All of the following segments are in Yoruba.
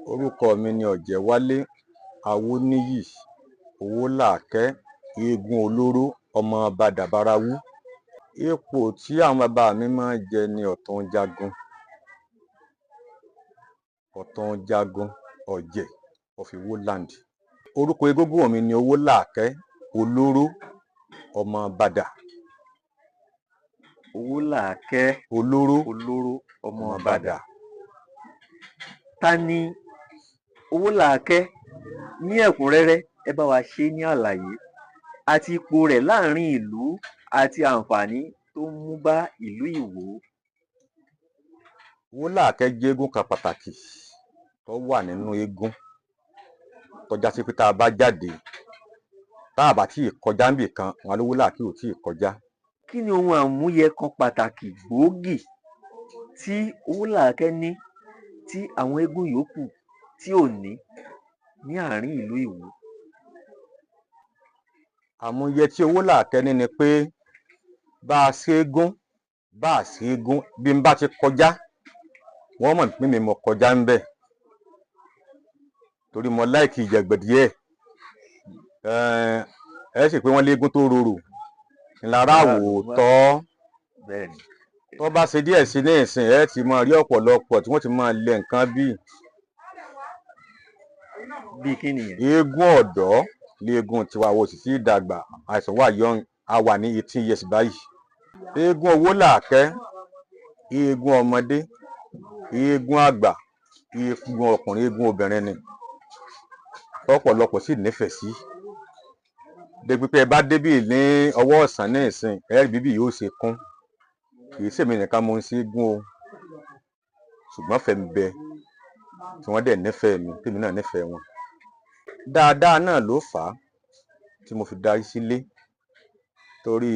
Orúkọ mi ni Ọ̀jẹ̀wálé Awóníyì Owólàákẹ́ Eégún Olóró ọmọ Bàdà-Bárawú. Ipò tí àwọn bàbá mi máa ń jẹ ni Ọ̀túnjagun. Ọ̀túnjagun Ọ̀jẹ̀ of Iwo land. Orúkọ egúngún mi ni Owólàákẹ́ Olóró ọmọ Bàdà. Owólàákẹ́ Olóró Olóró ọmọ ọmọ Bàdà. Bàdà. Ta ni Owólàákẹ́ ní ẹ̀kúnrẹ́rẹ́? Ẹ bá wa ṣe é ní àlàyé àti ipò rẹ̀ láàrin ìlú àti àǹfààní tó ń mú bá ìlú Ìwó. Owólàákẹ́ jẹ́ eégún kan pàtàkì tó wà nínú eégún tó já sí pé tá a bá jáde, tá a bá tíì kọjá níbì kan, wọn l'Ówólàákẹ́ ò tíì kọjá. Kí ni ohun àmúyẹ kan pàtàkì gbòógì tí Owólàákẹ́ ní tí àwọn eégún yòókù tí ò ní ní àárín ìlú Ìwó? Àmúyẹ tí Owólàákẹ́ ní ni pé bá a ṣeégún bá a ṣeégún, bí n bá ti kọjá, wọ́n mọ̀ pé mi mo kọjá ńbẹ̀ torí mo láìkì ìjẹ̀gbẹ̀ díẹ̀. Ẹ sì pé wọ́n léégún tó rorò ńlára àwòtọ́. Bẹ́ẹ̀ni. Tó bá ṣe díẹ̀ sí ní ìsìn, ẹ ti máa rí ọ̀pọ̀lọpọ̀ tí wọ́n ti máa lẹ nǹkan bíi Bíi kí nìyẹn? Eégún ọ̀dọ́ léégún tiwa, wo sì sí dàgbà, àìsàn wà young, a wà ní 18 years báyìí. Eégún Owólàákẹ́, eégún ọmọdé, eégún àgbà, eégún ọkùnrin, eégún obìnrin ni ọ̀pọ̀lọpọ̀ sì nífẹ̀ẹ́ sí. Débi pé ẹ bá débì ní ọwọ́ ọ̀sán ní ìsìn, ẹ rí bíbí yóò ṣe kún. Kì í ṣèmi nìkan mo ń ṣe eégún o, ṣùgbọ́n fẹ́ ń bẹ tí wọ́n dẹ̀ nífẹ̀ẹ́ mi, tèmi náà nífẹ̀ẹ́ wọn. Dáadáa náà ló fà á tí mo fi darí sílé, torí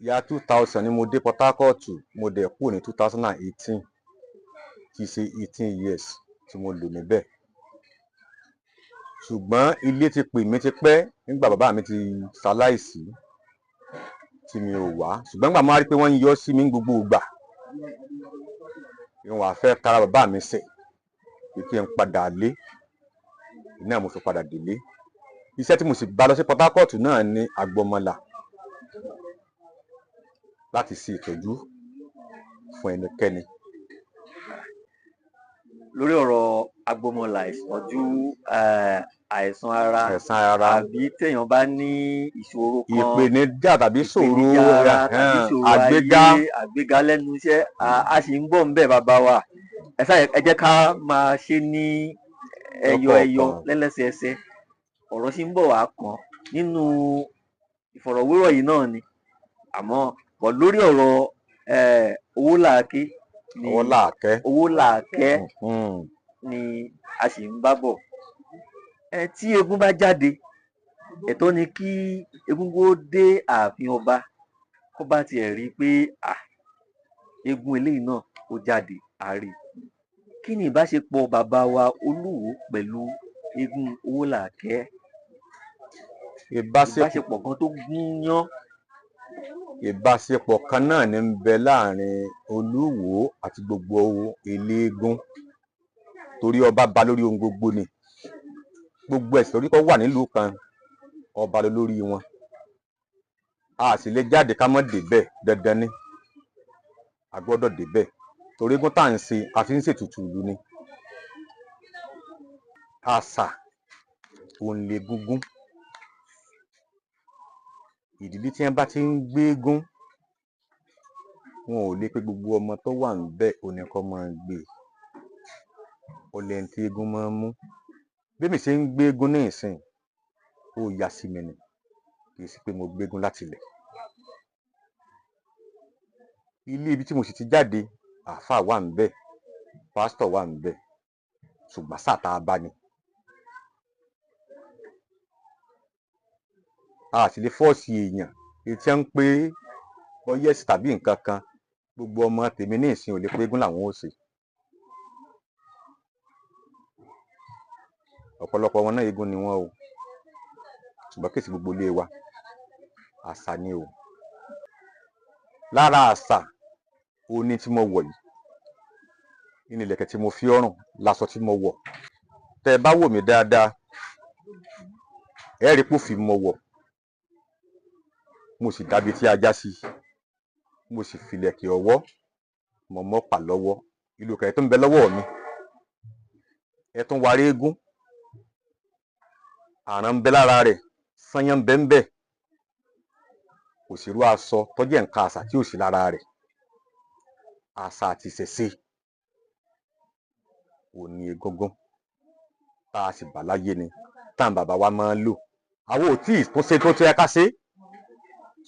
year 2000 ni mo dé Port Harcourt, mo dẹ̀ kúrò ní 2018, tí í ṣe 18 years tí mo lò níbẹ̀. Ṣùgbọ́n ilé ti pè mí ti pẹ́ nígbà bàbá mi ti ṣaláìsí tí mi ò wá. Ṣùgbọ́n nígbà mo wá rí pé wọ́n ń yọ sí mi ní gbogbo ìgbà, n wà fẹ́ tara bàbá mi sẹ̀ pé kí n padà lé, náà mo fi padà délé. Iṣẹ́ tí mo sì bá lọ sí Port Harcourt náà ni àgbọ̀mọlà, láti ṣe ìtọ́jú fún ẹnikẹ́ni. Lórí ọ̀rọ̀ agbọmọlà, ìtọ́jú àìsàn ara Àìsàn ara àbí téèyàn bá ní ìṣòro kan, ìpèníjà tàbí ìṣòro ìpèníjà ara tàbí ìṣòro àgbéga, ayé, àgbéga lẹ́nu iṣẹ́, a sì ń bọ̀ ńbẹ̀. Bàbá wa, ẹ ṣáà ẹ jẹ́ ká máa ṣe ní ẹyọ ẹyọ lọ́kọ̀ọ̀kan. Lẹ́lẹ́sẹẹsẹ, ọ̀rọ̀ sì ń bọ̀ wá kàn nínú ìfọ̀rọ̀wérọ̀ yìí náà ni. Àmọ́ bọ̀ lórí ọ̀rọ̀ Owólàáké ni Owólàákẹ́. Owólàákẹ́ ni a sì ń bá bọ̀. Ẹ tí eégún bá jáde, ẹ̀tọ́ ni kí egúngún ó dé ààfin ọba, kó bá tiẹ̀ rí i pé à eégún eléyìí náà ó jáde, a rí i. Kí ni ìbáṣepọ̀ bàbá wa Olúwo pẹ̀lú eégún Owólàákẹ́? Ìbáṣepọ̀ Ìbáṣepọ̀ kan tó gúnyán. Ìbáṣepọ̀ kan náà ní ń bẹ láàrin Olúwo àti gbogbo eléégún, torí ọba ba lórí ohun gbogbo ni. Gbogbo ẹ̀sìn torí kó wà nílùú kan, ọba ló lórí wọn. A sì lè jáde ká mọ́ débẹ̀, dandan ni, a gbọ́dọ̀ débẹ̀, torí eégún tá à ń ṣe, a fi ń ṣètùtù ìlú ni. Àṣà òun legúngún. Ìdílé tí wọ́n bá ti ń gbéégún, wọn ò lè pé gbogbo ọmọ tó wà níbẹ̀ òun ni kó máa gbé e. Ó lẹ́ni tí eégún máa ń mú. Bí èmi ṣe ń gbéégún ní ìsìn, ó ya sí mi ni, kì í ṣe pé mo gbéégún láti ilẹ̀. Ilé ibi tí mo sì ti jáde, àáfàá wà níbẹ̀, pásítọ̀ wà níbẹ̀, ṣùgbọ́n àṣà tá a bá ni. A sì lè fọ́ọ̀sì èèyàn èyí tí wọ́n ń pé bọ́yẹ̀sì tàbí nǹkan kan. Gbogbo ọmọ tèmi ní ìsìn ò lè pé eégún làwọn ó ṣe. Ọ̀pọ̀lọpọ̀ wọn náà eégún ni wọ́n o, ṣùgbọ́n kì í ṣe gbogbo ilé wa. Àṣà ni o. Lára àṣà òun ni tí mo wọ̀ yìí, ní ìlẹ̀kẹ̀ tí mo fi ọrùn, láṣọ tí mo wọ̀. Tẹ́ ẹ bá wò mí dáadáa, ẹ rí pófì mo wọ̀, mo sì dábi tí ajá sí, mo sì filẹ̀kẹ̀ ọwọ́, mo mọ́pà lọ́wọ́, ìlú kẹ̀kẹ́ tó ń bẹ lọ́wọ́ mi. Ẹ tún wá rí eégún, àrán ń bẹ lára rẹ̀, sányán ń bẹ ń bẹ, kò sí irú aṣọ tó jẹ́ nǹkan àṣà tí ò sí lára rẹ̀. Àṣà àti ìṣẹ̀ṣe ò ní egúngún tá a sì bá láyé ni táwọn bàbá wa máa ń lò. Àwọn ò tí ì tún ṣe tó yẹ ká ṣe.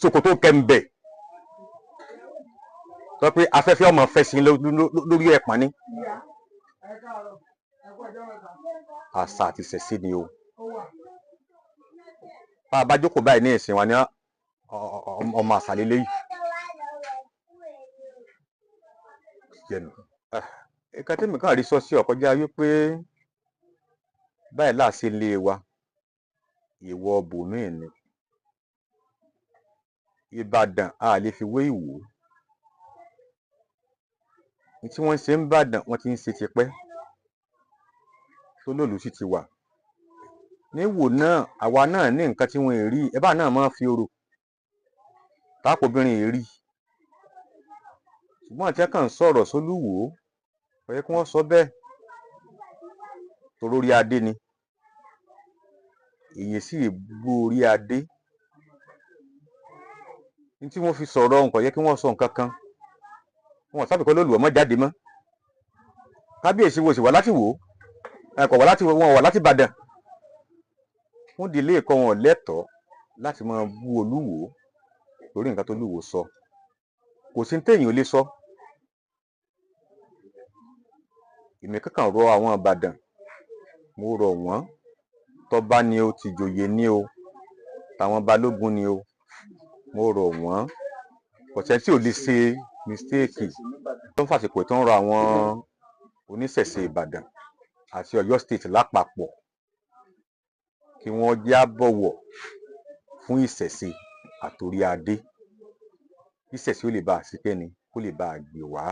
Ṣòkòtò kẹ̀m̀bẹ̀ tó pé afẹ́fẹ́ ọmọ fẹ́ sí lórí ẹ̀pọ̀n ni. Àṣà àti ìṣẹ̀ṣe ni o. Bá a bá jókòó báyìí ní ìsìn wa ní ọmọ àṣà lélẹ́yìí. Jẹnu. Ìka tí mi kàn rí sọ sí ọ̀kọjá wípé báyìí láàṣẹ lé wa, ìwọ bòmíì ni. Ìbàdàn a lè fi wé Ìwó. Ní tí wọ́n ń ṣe ń bàdàn, wọ́n ti ń ṣe tipẹ́. Tólòlù sì ti wà. Níwò náà, àwa náà ní nǹkan tí wọ́n rí, ẹ bá náà máa fi orò. Tápò obìnrin rí. Ṣùgbọ́n àti ẹ̀ kàn ń sọ̀rọ̀ sólúwòó, kò yẹ kí wọ́n sọ bẹ́ẹ̀. Torí orí adé ni. Èyí sì bú orí adé. Ní tí wọ́n fi sọ̀rọ̀ nǹkan yẹ kí wọ́n sọ nǹkan kan. Wọn sábà kọ́ lóluwọ̀ mọ́ jáde mọ́. Kábíyèsí wo sì wá láti wò ó. Ẹ kò wá láti wọn wá láti Ìbàdàn. Fún ìdílé ẹ̀kọ́ wọn lẹ́tọ̀ọ́ láti máa bú Olúwo lórí nǹkan tó lúwo sọ. Kò sí téèyàn ò lè sọ. Èmi kankan rọ àwọn Ìbàdàn, mo rọ̀ wọ́n, tọ́ba ni o, tìjòyè ni o, tàwọn balógun ni o, mo rọ̀ wọ́n. Kò sẹ́ni tí ò lè ṣe mistake. Tó ń fàsìkò tó ń rọ àwọn oníṣẹ̀ṣe Ìbàdàn àti Ọ̀yọ́ State lápapọ̀ kí wọ́n já bọ̀wọ̀ fún ìṣẹ̀ṣe àtòrí adé. Ìṣẹ̀ṣe ó lè bá a ṣe kẹ́ni, kó lè bá a gbè wá.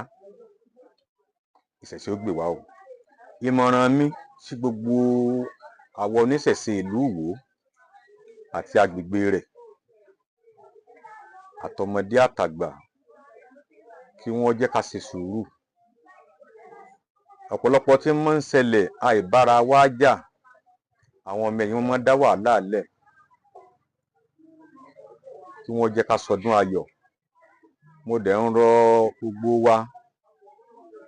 Ìṣẹ̀ṣe ó gbè wá o. Ìmọ̀ràn mi sí gbogbo àwọn oníṣẹ̀ṣe ìlú Ìwó àti agbègbè rẹ̀, àtọmọdé àtàgbà, kí wọ́n jẹ́ ká ṣe sùúrù. Ọ̀pọ̀lọpọ̀ tí máa ń ṣẹlẹ̀ àìbára wa jà, àwọn ọmọ ẹ̀yìn wọn máa ń dá wàhálà lẹ̀. Kí wọ́n jẹ́ ká sọdún ayọ̀. Mo dẹ̀ ń rọ gbogbo wa,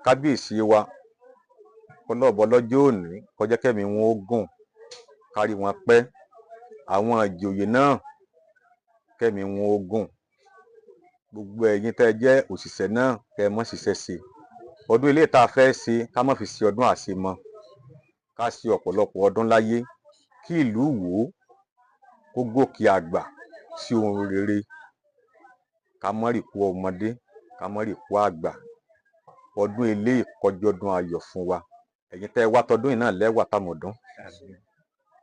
kábíyèsí wa, ọlọ́ọ̀bọ lọ́jọ́ òní, kó jẹ́ kẹ́mi wọn ó gùn, kárí wọn pẹ́. Àwọn ìjòyè náà, kẹ́mi wọn ó gùn. Gbogbo ẹ̀yin tẹ́ ẹ jẹ́ òṣìṣẹ́ náà, kẹ́ ẹ mọ́ ṣiṣẹ́ ṣe. Ọdún eléyìí tá a fẹ́ ṣe, ká má fi ṣe ọdún àṣemọ. Ká ṣe ọ̀pọ̀lọpọ̀ ọdún láyé, kí ìlú Ìwó kó gòkè àgbà sí ohun rere. Ká má rí kú ọmọdé, ká má rí kú àgbà. Ọdún eléyìí kọjọ́ ọdún ayọ̀ fún wa. Ẹ̀yin tẹ́ ẹ wá tọdún yìí náà lẹ́wà tàmọ̀dún.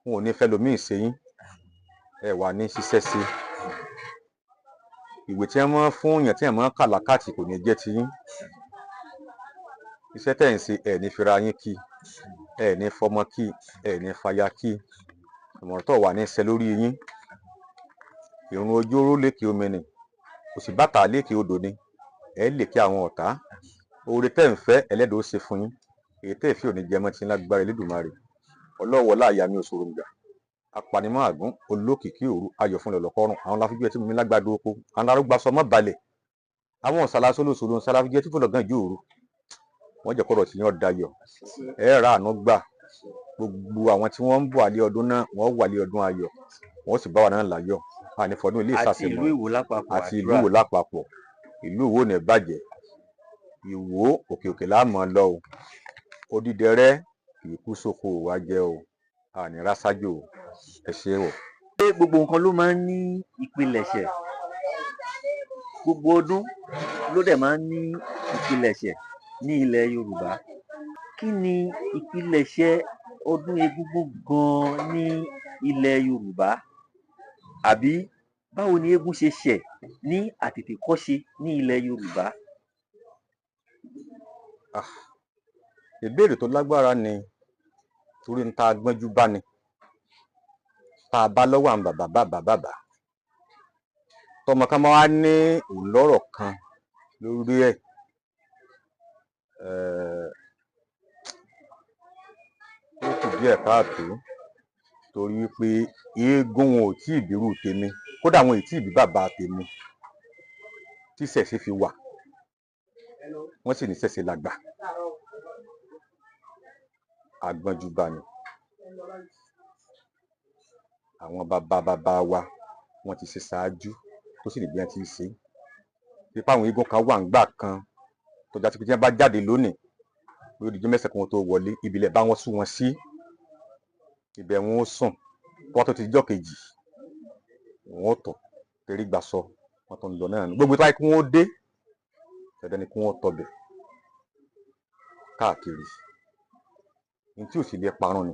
Wọn ò ní fẹ́ lòmíì ṣe yín. Ẹ wà ní ṣiṣẹ́ ṣe. Ìwé tí wọ́n máa ń fún èèyàn tí wọ́n máa ń kà lákàtì kò ní jẹ́ ti yín. Iṣẹ́ tẹ́ ẹ̀ ń ṣe, ẹ̀ ní fira yín kí, ẹ̀ ní fọmọ kí, ẹ̀ ní faya kí. Ìmọ̀ràn tó wà ní ṣẹ lórí yín. Ìrun ojú oró lékè omi ni, òsì bàtà lékè odò ni. Ẹ lékè àwọn ọ̀tá. Oore tẹ́ ẹ̀ ń fẹ́, ẹlẹ́dàá ó ṣe fún yín. Èyí tẹ́ ẹ̀ fẹ́ ò ní jẹ mọ́ ti yín lágbára Elédùmarè. Ọlọ́wọ́ láàyè mi ò ṣòro ń gbà. Apanimọ̀ àgún, olókìkí òru, ayọ̀ fún lọ̀lọ̀kọ́rùn. Àwọn láfíjú ẹ tí mo ní lágbàdo oko. Àwọn arúgbó aṣọ mọ́ balẹ̀. Àwọn ọ̀sàlà sólósòló ń sáláfíjú ẹ tí fọlọ́gàn ìjó òru. Wọ́n jẹ́ kọ́rọ̀ tí yín ó dayọ̀. Ẹ ra àánú gbà. Gbogbo àwọn tí wọ́n ń bọ̀ alẹ́ ọdún náà, wọ́n wà lé ọdún ayọ̀. Wọ́n sì bá wa náà láyọ̀. A ní fọdún ilé Àti ìsàsẹ̀mọ́. ìlú Ìwó lápapọ̀. Àti ìlú Ìwó lápapọ̀. Ìlú Ìwó ò ní bàjẹ́. Ìwó òkè òkè la mọ̀ lọ o. Odídẹrẹ́ kì í kú sóko wá jẹ o. A ní rásájò o. Ẹ ṣé o. Pé gbogbo nǹkan ló máa ń ní ìpilẹ̀ṣẹ̀. Gbogbo ọdún ló dẹ̀ máa ń ní ìpilẹ̀ṣẹ̀ ní ilẹ̀ Yorùbá. Kí ni ìpilẹ̀ṣẹ̀ ọdún egúngún gan-an ní ilẹ̀ Yorùbá? Àbí báwo ni eégún ṣe ṣẹ̀ ní àtètèkọ́ṣe ní ilẹ̀ Yorùbá? Ìbéèrè tó lágbára ni. Torí ń ta gbọ́njú bá ni tá a bá lọ́wọ́ àwọn bàbá bàbá bàbá tọmọ kan máa wá ní òun lọ́rọ̀ kan lórí ẹ̀. Ó kù díẹ̀ káàtó, torí wípé eégún wọn ò tí ì bírú tèmi, kódà wọn ò tí ì bí bàbá tèmi tí ìṣẹ̀ṣe fi wà. Wọ́n sì ní ìṣẹ̀ṣe làgbà, àgbọ́njúbá ni. Àwọn bàbá bàbá wa, wọ́n ti ṣe ṣáájú, tó sì ní bí wọ́n ti ṣe é. Pípa àwọn eégún kan wà ńgbà kan tó já sí pé tí wọ́n bá jáde lónìí, pé ó di ọjọ́ 9 kan tó wọlé, ìbílẹ̀ bá wọn sú wọn sí ibẹ̀, wọn ó sùn wọ́n, tó ti jọ́ kejì wọn ó tọ̀ torí gbà sọ wọn tó ń lọ náà nù. Gbogbo tó wáyé kí wọ́n ó dé, dandan ni kí wọ́n tọbẹ̀ káàkiri ní tí ò sì lè parun ni.